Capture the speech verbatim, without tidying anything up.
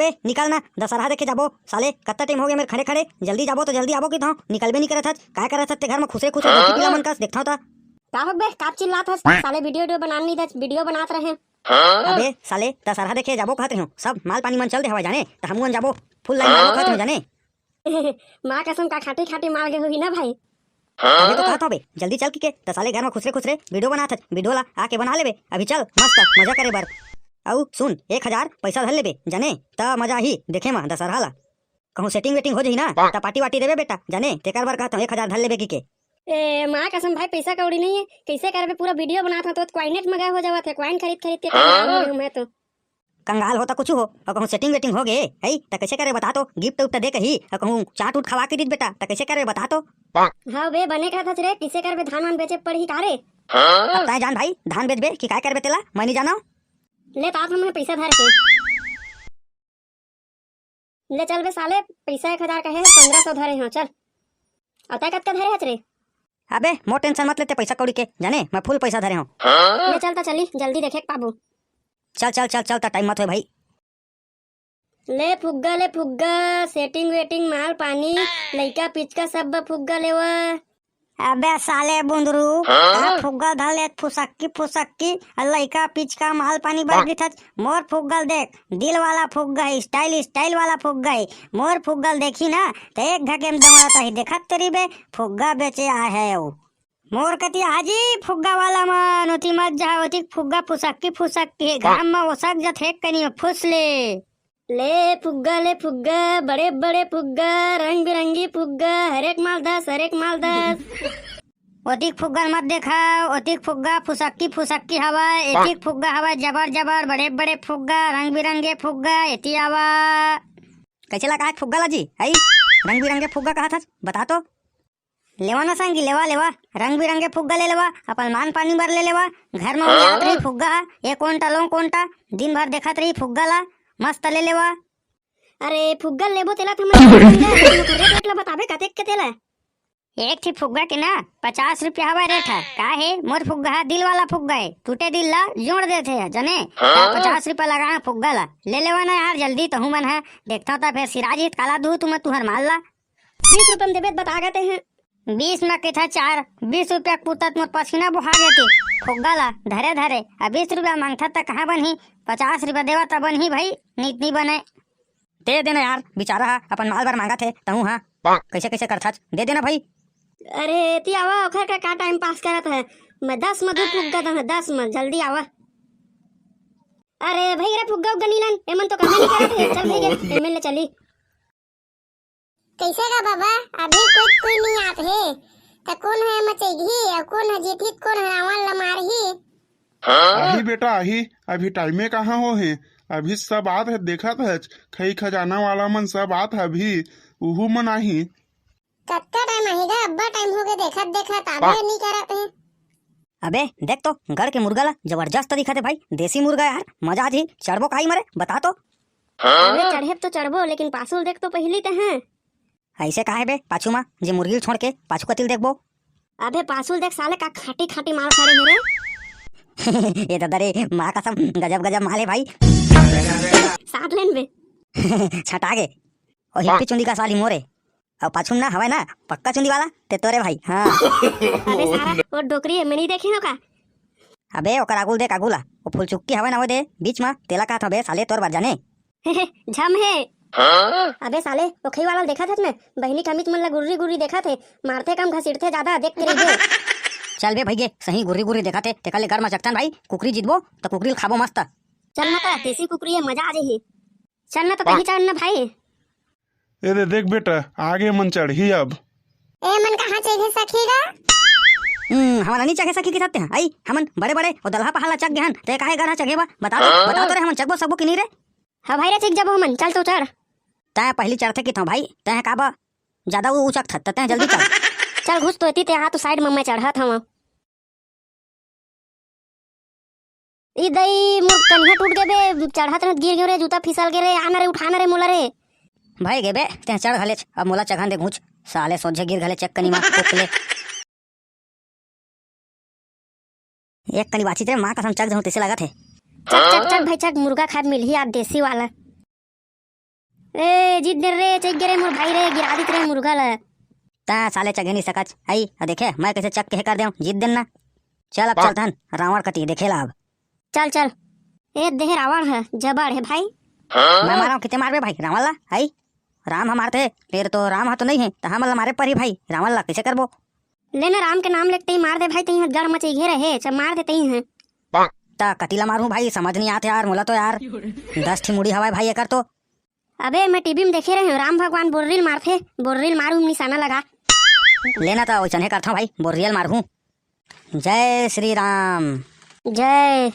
ए, निकल ना, दशहरा देखे जाबो। साले, कत्ता टाइम हो गे मेर खड़े खड़े, जल्दी जाबो तो जल्दी आबो कि तो निकलबे नहीं करत हच। काय करत हच ते घर में खुसरे खुसरे धरती पीला मन कस, देखता होता। का हो बे, का चिल्लात हस? साले वीडियो वीडियो बनान नहीं दच, वीडियो बनात रहे। अबे साले, दशहरा देखे जाबो कहत रहे हो, सब माल पानी मन चल दे हवा जाने, त हमू मन जाबो, फुल लाइन मारो कहत रहे हो जाने। माँ कसम का खाटी खाटी मार गे होही ना भाई। अबे तो कहत हूँ बे, जल्दी चल किके, त साले घर में खुसरे खुसरे वीडियो बनात हच, वीडियो ला आके बना लेबे। अभी चल, मस्त मजा करे बर। अउ सुन, एक हजार पैसा धर लेबे जाने, त मजा आही देखे में दशहरा ला। कहूँ सेटिंग वेटिंग हो जाही ना, त पार्टी वार्टी देबे बेटा जाने, तेकर बर कहत हूँ एक हजार धर लेबे किके। ए माँ कसम भाई, पैसा कौड़ी नहीं है, कैसे करबे? पूरा वीडियो बनात हूँ तो क्वाइनेट में गए हो जावत है, क्वाइन खरीद खरीद के कंगाल हो गए हूँ मैं तो। कंगाल होता कुछ हो, अउ कहूँ सेटिंग वेटिंग हो गे, है, त कैसे करे बता तो? गिफ्ट उफ्ट दे कही, अउ कहूँ चाट उट खवा के दीत बेटा, त कैसे करे बता तो? हाँ बे, बने कहत हच रे, कैसे करबे? धान वान बेचे पड़ही का रे? अब तैं जान भाई, धान बेचबे कि काय करबे तेला, मैं नहीं जाना। ले तात हूँ मैं पैसा धर के। ले चल बे साले, पैसा एक हजार कहे है, पन्द्रह सौ धरे हो, चल। अउ तैं कतका धरे हच रे? अबे, मोर टेंशन मत लेते पैसा कौड़ी के, जाने, मैं फुल पैसा धरे हूँ। ले चल त चली, जल्दी देखे के पाबो। चल, चल, चल, चल, त टाइम मत होए भाई। ले फुग्गा, ले फुग्गा, सेटिंग वेटिंग, माल पानी, लइका पिचका सब बर फुग्गा लेवा। अबे साले बुंदरू, का फुग्गा धर ले फुसक्की फुसक्की, अउ लइका पिचका माल पानी बर गिथच। मोर फुग्गा ल देख, दिल वाला फुग्गा है, स्टाइल स्टाइल वाला फुग्गा है। मोर फुग्गा ल देखी ना, त एक घके में दौड़त ही, देखत तो रहिबे, फुग्गा बेचे आए है अउ। मोर कति आजी फुग्गा वाला मन, ओती मत जा, ओती फुग्गा फुसक्की फुसक्की हे, घाम म ओसक जथे कनी फुस ले। ले फुग्गा, ले फुग्गा, बड़े बड़े फुग्गा, रंग बिरंगी फुग्गा, हरेक माल दस, हरेक माल दस। ओतिक फुग्गा ल मत देखा, ओतिक फुग्गा फुसक्की फुसक्की हवय, एतिक फुग्गा हवय जबर जबर, बड़े बड़े फुग्गा, रंग बिरंगे फुग्गा, एती आवा। कैसे लगा है फुग्गा ला जी? आई रंग बिरंगे फुग्गा कहा था, बता तो। लेवा ना संगी, लेवा, लेवा, रंग बिरंगे फुग्गा ले लेवा, अपन मान पानी बर ले लेवा। घर में उड़ियात रही फुग्गा हा, ए कोन टा, लो कोन टा, दिन भर देखत रही फुग्गा ला, मस्त ले लेवा। अरे फुग्गा लेबो तेला तो मैं रेट ला बताबे कतेक के तेला। एक ठी फुग्गा के ना पचास रुपया हवा रेट है। का हे, मोर फुग्गा हा दिल वाला फुग्गा हे, टूटे दिल ला जोड़ देथे है, जने? हाँ? पचास रुपया लगा फुग्गा ला, ले लेवा ना यार जल्दी, तहू मन है। देखता था फिर सिराज हित काला दू तुम तुहर माल ला। बीस रुपया में देबे त बता गते हैं। बीस में किथा चार, बीस रुपया कुतत मोर पसीना बोहा गेती। फुग्गा ला धरे धरे अब बीस रुपया मांगथा त कहाँ बनही? पचास रुपया देवा त बनही भाई, नीत नी बने। दे देना यार, बेचारा हा अपन माल बर मांगत हे, तहूँ हा कैसे कैसे करथच, दे देना भाई। अरे ती आवा, ओखर का, का टाइम पास करत है? मैं दस में दू फुग्गा दन, दस में, जल्दी आवा। अरे भाई रे फुग्गा उग्गा नीलन, एमन तो कभी नहीं करत है। चल भाई गे, एमन ले चली। कैसे गा बाबा, अभी कोई कोई नहीं आत हे, त कोन हे मचैगही, अउ कोन हे जीतही, कोन हे रावण ला मारही? आही बेटा आही, अभी टाइमे कहाँ हो हे, अभी सब आत हे, देखत हच, खई खजाना वाला मन सब आत हे अभी, उहू मन आही। कतका टाइम आही गा, अब्बा टाइम हो गए देखत देखत, आबे नहीं करत हे। अबे देख तो, गढ़ के मुर्गा ला जबरदस्त दिखत हे भाई, देसी मुर्गा यार, मजा आ जी, चढ़बो काई मरे, बता तो। अबे चढ़ेब तो चढ़बो, लेकिन पाछू ल देख तो पहिली ते हैं। ऐसे काहे बे, पाछू मा जे मुर्गी ल छोड़ के पाछू कतिल देखबो? अबे पाछू ल देख साले, का खाटी खाटी माल खड़े हे रे। ये दादा रे, माँ कसम, गजब गजब माल हे भाई। साथ लेन बे। छटा गे। ओ हिप्पी चुंदी का साली मोरे। अउ पाछू म ना हवय ना, पक्का चुंदी वाला, ते तोरे भाई, हाँ। अबे सारा, वो डोकरी हे, मैं नहीं देखे हो का? अबे ओकर आगू ल देख, आगू ला, वो फुलचुक्की हवय ना, वो दे, बीच मा, तेला कहत हवे, साले तोर बर जाने। झम हे। अबे साले, ओखई वाला ल देखत हस ना, बहिनी कमीच मन ला गुर्री गुर्री देखत हे, मारथे कम घसीटथे ज्यादा, देख के रहिबे। चल बे भैये, सही गुर्री गुर्री देखत हे, तेकर ले गड़ मचकथन भाई, कुकरी जीतबो, त कुकरी ल खाबो मस्त। चल ना त, देसी कुकरी हे, मजा आ जाही। चल ना त, तहीं चढ़ ना भाई। ए दे देख बेटा, आगे मन चढ़ही अब। ए मन कहाँ चघे सखी गा? हम्म, हमन नहीं चघे सखी के साथ हैं। आई, हमन बड़े बड़े ओ दलहा पहाड़ ला चघ गे हन। ते काहे गढ़ा चघे बा? बता तो, बता तो रे, हमन चघबो सकबो कि नहीं रे? हाँ भाई रे, चघ जाबो हमन, चल तो चढ़। तैं पहली चढ़थे किथों भाई, तैं का बा? ज्यादा ऊ उचकथस, त तैं जल्दी चढ़। चल घुस तो एती, ते आ तो साइड में, मैं चढ़त हवं। ई दई, मोर कनिहा टूट गे बे, चढ़त रहत गिर गेंव रे, जूता फिसल गे रे, आ ना रे, उठा ना रे मोला रे। भाई गे बे, तें चढ़ घलेच, अब मोला चघन दे घूंच, साले सोझे गिर घले चेक कनी मा, कुकले। एक कनी बाची ते माँ कसम चघ जहूँ तैसे लागत हे। चघ, चघ, चघ भाई चघ, मुर्गा खाए मिलही आज देसी वाला। ए, जीत दे रे, चघ गे रे मोर भाई रे, गिरा दिस रे मुर्गा ल। ता साले चघे नहीं सकच, हई, अ देखे, मैं कैसे चघ के हे कर देव, जीत देन ना। चल अब चल तहन, रावण कती, देखे ला अब। चल, चल। ए, देह रावण ह, जबड़ हे भाई। मैं मारा हूँ, किते मारबे भाई, रावण ला, हई? राम ह मारते, फेर तो राम ह तो नहीं हे, त हमन ला मारे परही भाई, रावण ला कैसे करबो? ले ना, राम के नाम लेके तहीं मार दे भाई, तहीं ह गढ़ मचई घेरे हे, सब मार दे तहीं ह। त कती ला मारहूँ भाई, समझ नहीं आत यार, मोला तो यार। दस ठी मुड़ी हवय भाई एकर तो। अबे, मैं टीवी में देखे रहे हूँ, राम भगवान बोर्रील मारथे, बोर्रील मारू निशाना लगा। ले ना त वैसने करथौं भाई, बोर्रील मारहूँ। जय श्री राम। जय।